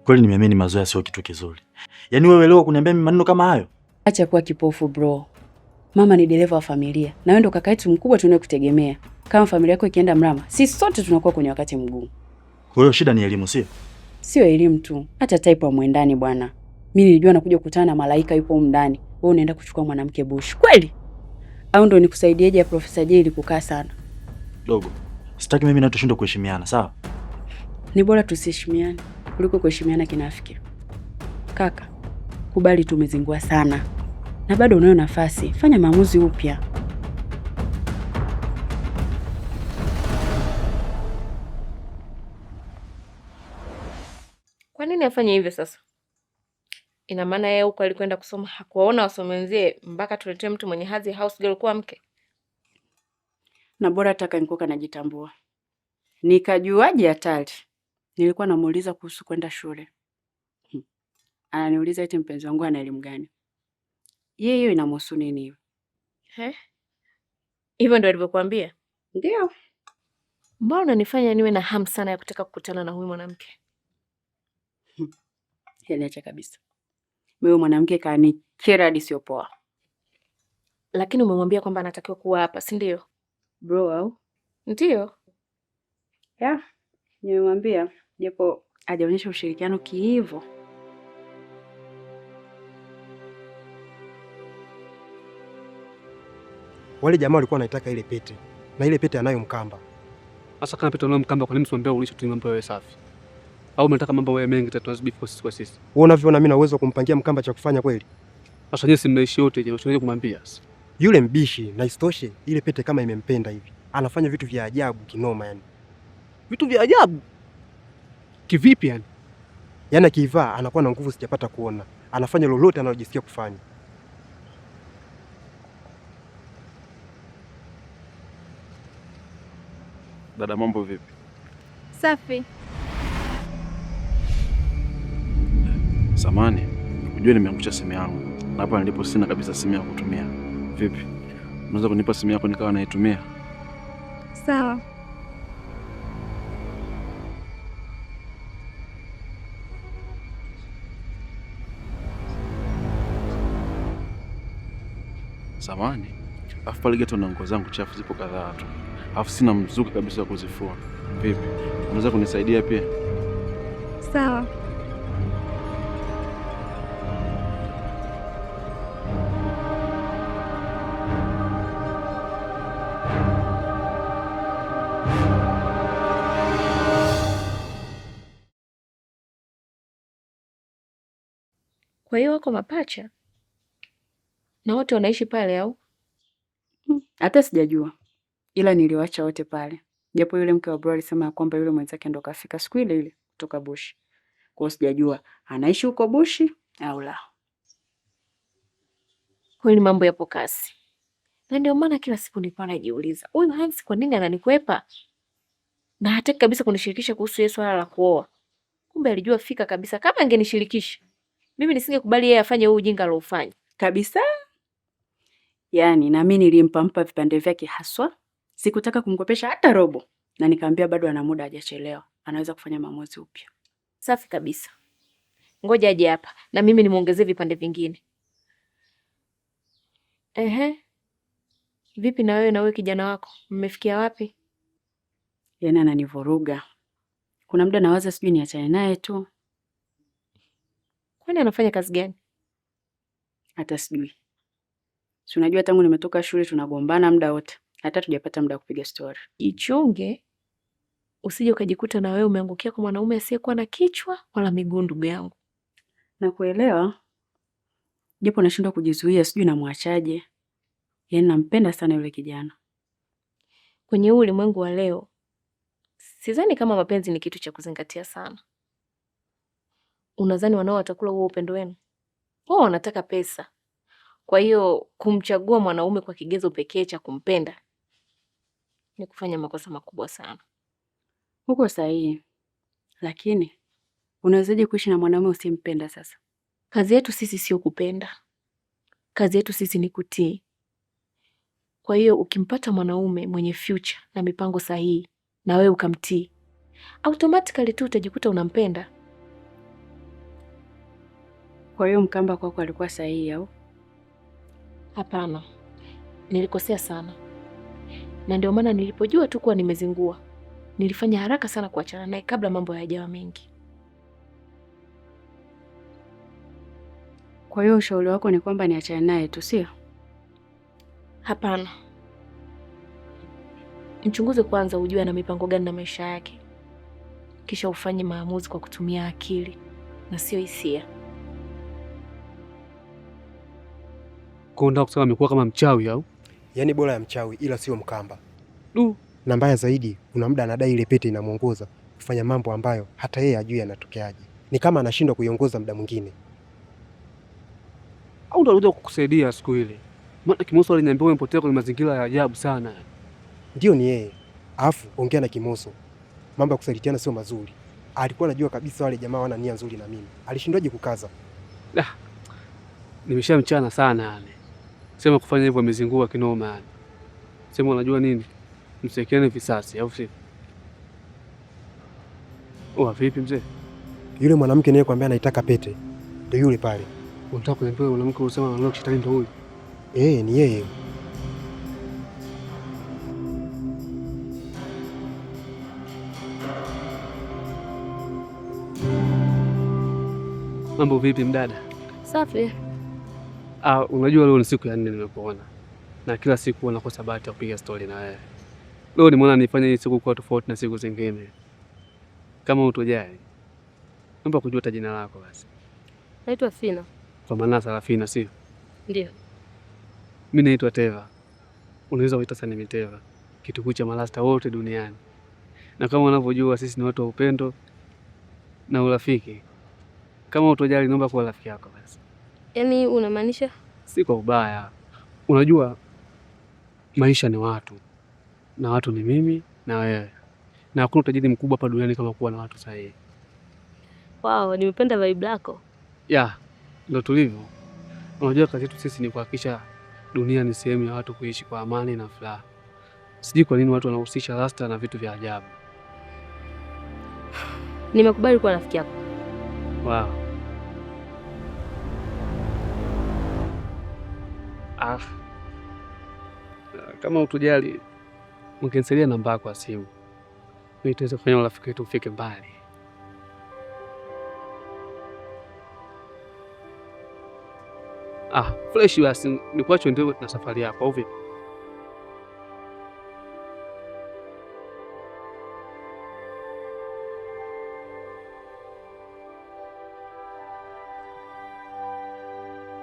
Kweli nimeamini mazoea sio kitu kizuri. Yaani wewe leo kuniambia mimi maneno kama hayo? Acha kuwa kipofu bro. Mama ni dereva wa familia na wewe ndo kaka yetu mkubwa tunayekutegemea. Kama familia yako ikienda mrama, sisi sote tunakuwa kwenye wakati mgumu. Kwa hiyo shida ni elimu, sio? Sio elimu tu, hata type wa mwendani bwana. Mimi nilijua nakuja kukutana na malaika yupo humu ndani. Wewe unaenda kuchukua mwanamke bush. Kweli? Au ndo nikusaidieje ya Profesa J ili kukaa sana? Dogo, sitaki mimi na tushindwe kuheshimiana, sawa? Ni bora tusiheshimiane kuliko kuheshimiana kinafiki. Kaka, kubali tumezingua sana. Na bado unayo nafasi, fanya maamuzi upya. Kwa nini afanye hivyo sasa? Ina maana yeye huko alikwenda kusoma hakuwaona wasomi wenzie mpaka tuletee mtu mwenye hadhi house girl kuwa mke? Na bora hata nilikuwa najitambua. Nikajuaje hatari? Nilikuwa namuuliza kuhusu kwenda shule. Ananiuliza eti mpenzi wangu ana elimu gani? Yeye hiyo inamhusu nini hiyo? He? Hivyo ndio alivyokuambia? Ndio. Mbona unanifanya niwe na hamu sana ya kutaka kukutana na huyu mwanamke? Yaani acha kabisa. Mimi mwanamke kanikera hadi sio poa. Lakini umemwambia kwamba anatakiwa kuwa hapa, si ndio? Bro au? Ndio. Yeah, nimemwambia japo hajaonyesha ushirikiano kiivo. Wale jamaa walikuwa wanaitaka ile pete na ile pete anayo Mkamba. Sasa kama pete anayo Mkamba, kwa nini msimwambie ulisho tu mambo yawe safi? Au mnataka mambo yawe mengi tatu tunazidi kwa sisi kwa sisi? Wewe unavyoona mimi na uwezo wa kumpangia Mkamba cha kufanya kweli? Sasa nyinyi si mnaishi wote, je, unaweza kumwambia sasa? Yule mbishi na isitoshe ile pete kama imempenda hivi. Anafanya vitu vya ajabu kinoma yani. Vitu vya ajabu? Kivipi yani? Yaani akiivaa anakuwa na nguvu sijapata kuona. Anafanya lolote analojisikia kufanya. Dada, mambo vipi? Safi. Samani, unajua nimeangusha simu yangu na hapa nilipo sina kabisa simu ya kutumia. Vipi, unaweza kunipa simu yako nikawa naitumia? Sawa. Samani, alafu pale geto na nguo zangu chafu zipo kadhaa tu, alafu sina mzuka kabisa wa kuzifua. Vipi, unaweza kunisaidia pia? Sawa. Kwa hiyo wako mapacha na wote wanaishi pale au? Hata sijajua, ila niliwacha wote pale, japo yule mke wa bro alisema ya kwamba yule mwenzake ndo kafika siku ile ile kutoka Bushi. Kwa hiyo sijajua anaishi huko Bushi au la. Kweli mambo yapo kasi, na ndio maana kila siku nilikuwa najiuliza huyu Hans kwa nini ananikwepa na hataki kabisa kunishirikisha kuhusu yeye swala la kuoa. Kumbe alijua fika kabisa kama angenishirikisha mimi nisingekubali yeye afanye huu ujinga alioufanya. Kabisa. Yaani na mimi nilimpampa vipande vyake haswa, sikutaka kumkopesha hata robo, na nikamwambia bado ana muda, hajachelewa, anaweza kufanya maamuzi upya. Safi kabisa, ngoja aje hapa na mimi nimuongezee vipande vingine. Ehe, vipi na wewe na wewe kijana wako mmefikia wapi? Yaani ananivuruga. Kuna muda nawaza sijui niachane naye tu, Kwani anafanya kazi gani? hata sijui. Si unajua tangu nimetoka shule tunagombana muda wote, hata tujapata muda wa kupiga stori. Jichunge usije ukajikuta na wewe umeangukia kwa mwanaume asiyekuwa na kichwa wala miguu, ndugu yangu. Nakuelewa, japo nashindwa kujizuia, sijui namwachaje. Yaani nampenda sana yule kijana. Kwenye huu ulimwengu wa leo, sidhani kama mapenzi ni kitu cha kuzingatia sana. Unadhani wanao watakula huo upendo wenu? Wao wanataka pesa. Kwa hiyo kumchagua mwanaume kwa kigezo pekee cha kumpenda ni kufanya makosa makubwa sana. Uko sahihi, lakini unawezaje kuishi na mwanaume usiyempenda sasa? Kazi yetu sisi sio kupenda, kazi yetu sisi ni kutii. Kwa hiyo ukimpata mwanaume mwenye future na mipango sahihi na wewe ukamtii, automatically tu utajikuta unampenda. Kwa hiyo Mkamba kwako alikuwa sahihi au? Hapana, nilikosea sana, na ndio maana nilipojua tu kuwa nimezingua, nilifanya haraka sana kuachana naye kabla mambo hayajawa mengi. Kwa hiyo ushauri wako ni kwamba niachane naye tu, sio? Hapana, mchunguze kwanza, ujue ana mipango gani na maisha yake, kisha ufanye maamuzi kwa kutumia akili na sio hisia. Kwa hiyo unataka kusema amekuwa kama mchawi au? Yaani bora ya mchawi ila sio Mkamba. Du. Na mbaya zaidi, kuna muda anadai ile pete inamuongoza kufanya mambo ambayo hata yeye hajui yanatokeaje. Ni kama anashindwa kuiongoza muda mwingine. Au ndo alikuja kukusaidia siku ile? Maana Kimoso aliniambia umepotea kwenye mazingira ya ajabu sana. Ndio, ni yeye. Alafu ongea na Kimoso, mambo ya kusalitiana sio mazuri. Alikuwa anajua kabisa wale jamaa wana nia nzuri na mimi. Alishindwaje kukaza? Ah, nimeshamchana sana yani. Sema kufanya hivyo amezingua kinoma yani. Sema unajua nini? Msekeane visasi au sio? Oa vipi mzee? Yule mwanamke niliyekwambia anaitaka pete ndio yule pale. Unataka kuniambia mwanamke unasema anaona shetani ndio huyu? Eh, ni yeye. Mambo vipi mdada? Safi. Ah, unajua leo ni siku ya 4 nimekuona. Na kila siku nakosa bahati ya kupiga stori na wewe. Leo nimeona nifanye hii siku kuwa tofauti na siku zingine. Kama utojali, naomba kujua hata jina lako basi. Naitwa Fina. Kwa maana Sarafina, sio? Ndio. Mimi naitwa Teva. Unaweza kuita Sani Teva, kitukuu cha marasta wote duniani. Na kama unavyojua sisi ni watu wa upendo na urafiki. Kama utojali, naomba kuwa rafiki yako basi. Yaani unamaanisha? Si kwa ubaya. Unajua maisha ni watu na watu ni mimi na wewe, na hakuna utajiri mkubwa hapa duniani kama kuwa na watu sahihi. Wow, nimependa vibe lako. Ya, ndo tulivyo. Unajua kazi yetu sisi ni kuhakikisha dunia ni sehemu ya watu kuishi kwa amani na furaha. Sijui kwa nini watu wanahusisha rasta na vitu vya ajabu. Nimekubali kuwa rafiki yako. Wow. Ah. Kama utojali, ungenisaidia namba yako ya simu ili tuweze kufanya urafiki wetu ufike mbali. Ah, fresh basi, nikuache ndio na safari yako au vipi?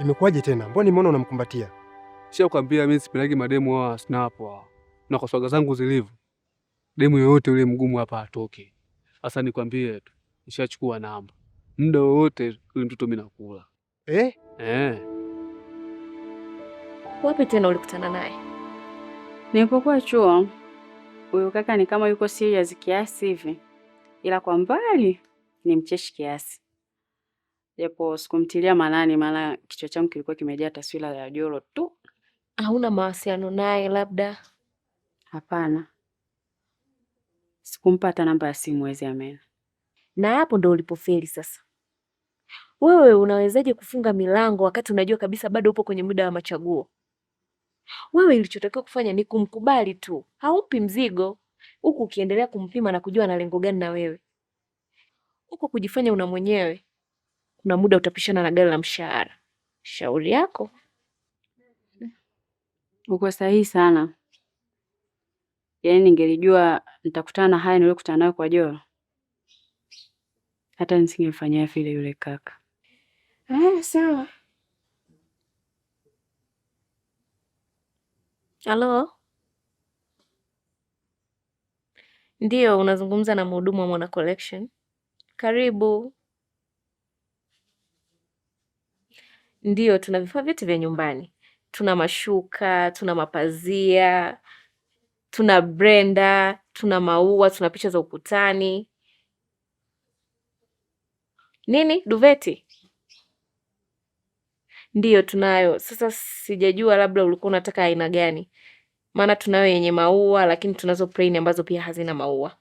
Imekuwaje tena? Mbona nimeona unamkumbatia? Sio kwambia mimi sipendagi mademu wa snap hao. Na kwa swaga zangu zilivyo, demu yoyote yule mgumu hapa atoke. Sasa nikwambie tu, nishachukua namba. Muda wowote yule mtoto mimi nakula. Eh? Eh. Wapi tena ulikutana naye? Nilipokuwa chuo, huyo kaka ni kama yuko serious kiasi hivi, ila kwa mbali ni mcheshi kiasi, japo sikumtilia maanani, maana kichwa changu kilikuwa kimejaa taswira ya Jolo tu. Hauna mawasiliano naye labda? Hapana, sikumpa hata namba ya simu, wezi amena. Na hapo ndo ulipofeli sasa. Wewe unawezaje kufunga milango wakati unajua kabisa bado upo kwenye muda wa machaguo? Wewe ilichotakiwa kufanya ni kumkubali tu, haumpi mzigo, huku ukiendelea kumpima na kujua ana lengo gani na wewe. Huko kujifanya una mwenyewe, kuna muda utapishana na gari la mshahara. Shauri yako. Uko sahihi sana. Yaani ningelijua nitakutana na haya niliyokutana nayo kwa Jolo, hata nisingemfanyia vile yule kaka. Ah, sawa. Halo? Ndiyo, unazungumza na mhudumu wa Mwana Collection. Karibu. Ndiyo, tuna vifaa vyote vya nyumbani. Tuna mashuka, tuna mapazia, tuna blender, tuna maua, tuna picha za ukutani. Nini? Duveti? Ndiyo, tunayo. Sasa sijajua labda ulikuwa unataka aina gani, maana tunayo yenye maua, lakini tunazo plain ambazo pia hazina maua.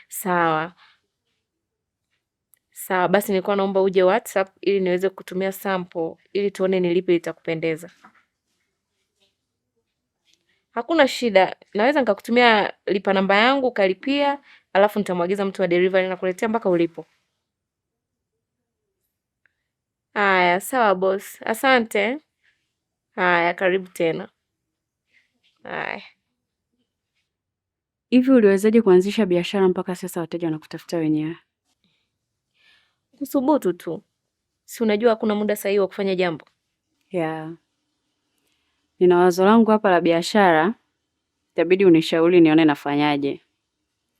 Sawa Sawa, basi nilikuwa naomba uje WhatsApp ili niweze kutumia sample ili tuone ni lipi litakupendeza. Hakuna shida, naweza nikakutumia lipa namba yangu ukalipia, alafu nitamwagiza mtu wa delivery na kuletea mpaka ulipo. Haya, sawa boss, asante. Haya, karibu tena. Haya. Hivi uliwezaje kuanzisha biashara mpaka sasa wateja wanakutafuta wenyewe? Kuthubutu tu, si unajua hakuna muda sahihi wa kufanya jambo. Yeah. Nina wazo langu hapa la biashara, itabidi unishauri nione nafanyaje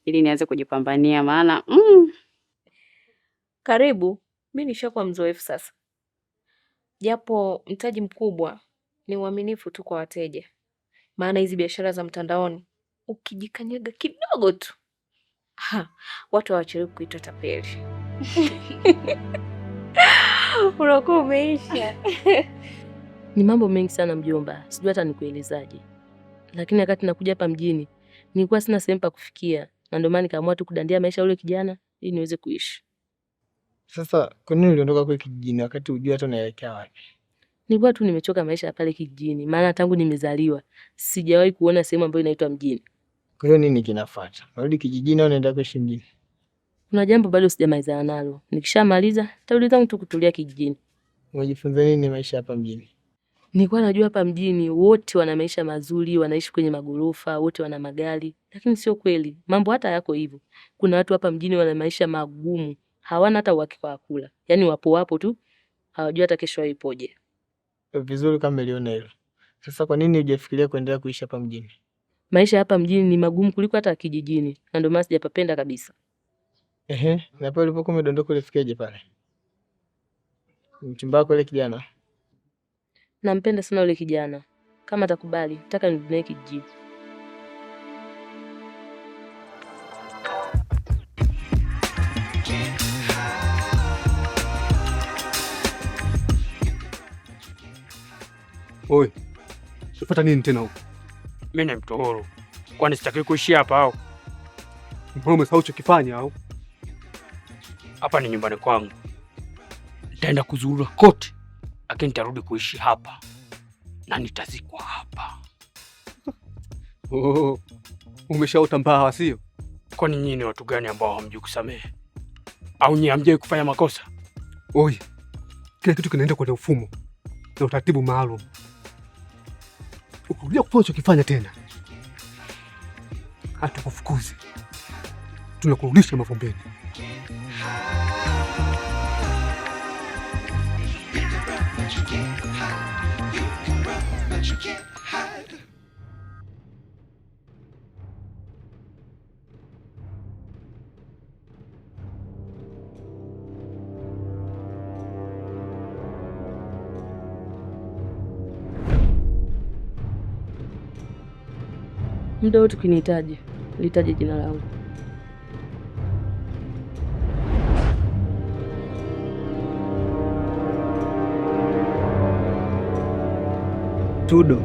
ili nianze kujipambania maana Karibu, mi nishakuwa mzoefu sasa, japo mtaji mkubwa ni uaminifu tu kwa wateja, maana hizi biashara za mtandaoni ukijikanyaga kidogo tu ha, watu hawachelewi kuitwa tapeli. Unakuwa umeisha. Ni mambo mengi sana mjomba, sijui hata nikuelezaje. Lakini wakati nakuja hapa mjini nilikuwa sina sehemu pa kufikia, na ndio maana nikaamua tu kudandia maisha yule kijana ili niweze kuishi. Sasa kwa nini uliondoka kule kijijini wakati hujui hata unaelekea wapi? Nilikuwa tu nimechoka maisha ya pale kijijini, maana tangu nimezaliwa sijawahi kuona sehemu ambayo inaitwa mjini. Kwa hiyo nini kinafuata? Unarudi kijijini au unaenda kuishi mjini? Kuna jambo bado sijamalizana nalo, nikishamaliza nitarudi zangu tu kutulia kijijini. Umejifunza nini maisha hapa mjini? Nilikuwa najua hapa mjini wote wana maisha mazuri, wanaishi kwenye magorofa, wote wana magari, lakini sio kweli. Mambo hata yako hivyo. Kuna watu hapa mjini wana maisha magumu, hawana hata uhakika wa kula, yaani wapo wapo tu, hawajui hata kesho yao ipoje. Vizuri kama uliona hilo. Sasa kwa nini hujafikiria kuendelea kuishi hapa mjini? Maisha hapa mjini ni magumu kuliko hata kijijini, na ndio maana sijapapenda kabisa. Ehe, na pale ulipokuwa umedondoka ulifikaje pale? Mchumba wako yule kijana? Nampenda sana yule kijana, kama atakubali, nataka nirudi naye kijijini. Oi, unafuata nini tena huko? Mimi ni mtu huru, kwani sitaki kuishi hapa au? Mbona umesahau ulichokifanya au? Hapa ni nyumbani kwangu, nitaenda kuzurura kote, lakini nitarudi kuishi hapa na nitazikwa hapa. Oh, umeshaota mbawa sio? Kwani nyinyi ni watu gani ambao hamjui kusamehe? Au nyinyi hamjai kufanya makosa? Oi, kila kitu kinaenda kwenye mfumo na utaratibu maalum. Ukirudia kufanya ulichokifanya tena, hatukufukuzi, tunakurudisha mavumbini. Muda wote ukinihitaji, litaje jina langu. Tudo,